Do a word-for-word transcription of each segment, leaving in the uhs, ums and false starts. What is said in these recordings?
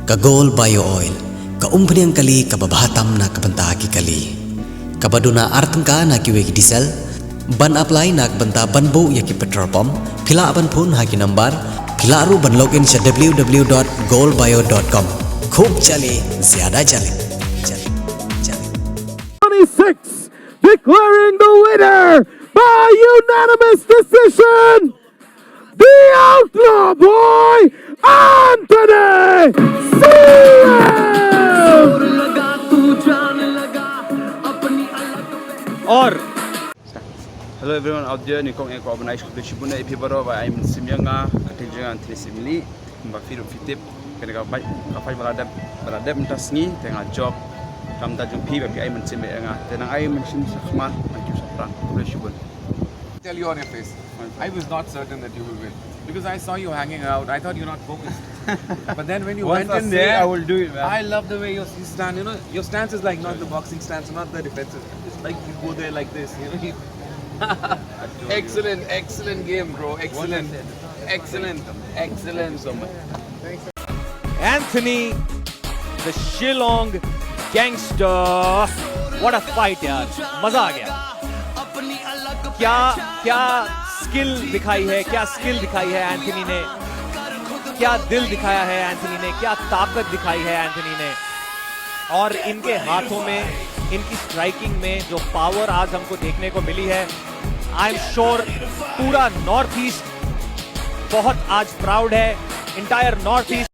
Ka Gold Bio Oil, ka umphniang kali kaba bha tam na ka bynta ki kali. Kaba duna ar tyngka na kiwei ki diesel, ban apply na ka bynta ban buh ïa ki petrol pump, phi lah ban phone ha ki number, phi lah ruh ban log in sha w w w dot gold bio dot com. Khub jali, zyada jali. Jali, jali. twenty-six, declaring the winner by unanimous decision, the outlaw boy, Anthony C M! Or hello everyone out there, nyngkong eh ko organize ko shibun eh phi baroh ba ai mynsiem ïa nga, ka kyrteng jong nga Anthony Syiemlieh, ba phi ruh phi tip, kane ka fight, ka fight ba la dep, ba la dep mynta sngi, te nga jop, kam da jong phi ba phi ai mynsiem ïa nga, te nang ai mynsiem shakhmat, thank you shaphrang, khublei shibun. Tell you on your face. I was not certain that you will win because I saw you hanging out. I thought you're not focused. But then when you Once went I in say, there, I will do it, man. I love the way you, you stand. You know, your stance is like not the boxing stance, not the defensive. It's like you go there like this. You know, you excellent, excellent game, bro. Excellent, excellent, excellent. So much. Anthony, the Shillong gangster. What a fight, यार, मजा आ गया। क्या क्या स्किल दिखाई है, क्या स्किल दिखाई है एंथनी ने, क्या दिल दिखाया है एंथनी ने, क्या ताकत दिखाई है एंथनी ने। और इनके हाथों में, इनकी स्ट्राइकिंग में जो पावर आज हमको देखने को मिली है, आई एम श्योर पूरा नॉर्थ ईस्ट बहुत आज प्राउड है, इंटायर नॉर्थ ईस्ट।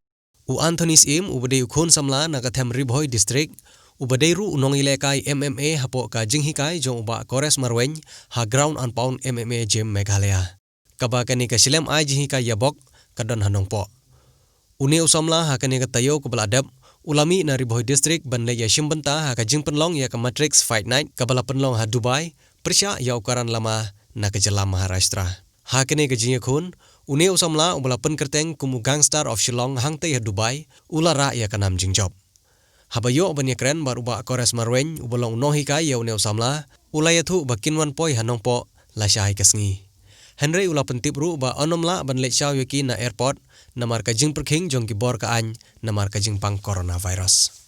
U Anthony Syiem, uba dei u khun samla na ka them Ri Bhoi District, uba dei ruh u nongïalehkai M M A hapoh ka jinghikai jong u Bah Kores Marwein ha Ground and Pound M M A Gym Meghalaya. Kaba kane ka shlem ai jinghikai ïa bok ka don ha Nongpoh. Une u samla ha kane ka taïew kaba la dep, u la mih na Ri Bhoi District ban leit ïashim bynta ha ka jingpynlong ïa ka Matrix Fight Night kaba la pynlong ha Dubai, pyrshah ïa u Karan Lama na ka jylla Maharashtra. Ha kane ka jingïakhun, une u samla uba la pynkyrteng kum u Gangster of Shillong hangtei ha Dubai, u la rah ïa ka nam jingjop. Haba ïoh ban ïakren bad u Bah Kores Marwein uba long u nonghikai ïa une u samla, u la ïathuh ba kin wan poi ha Nongpoh lashai ka sngi. Hynrei u la pyntip ruh ba yn ym lah ban leit shaw ïa ki na airport namar ka jingpyrkhing jong ki bor ka aiñ namar ka jingpang coronavirus.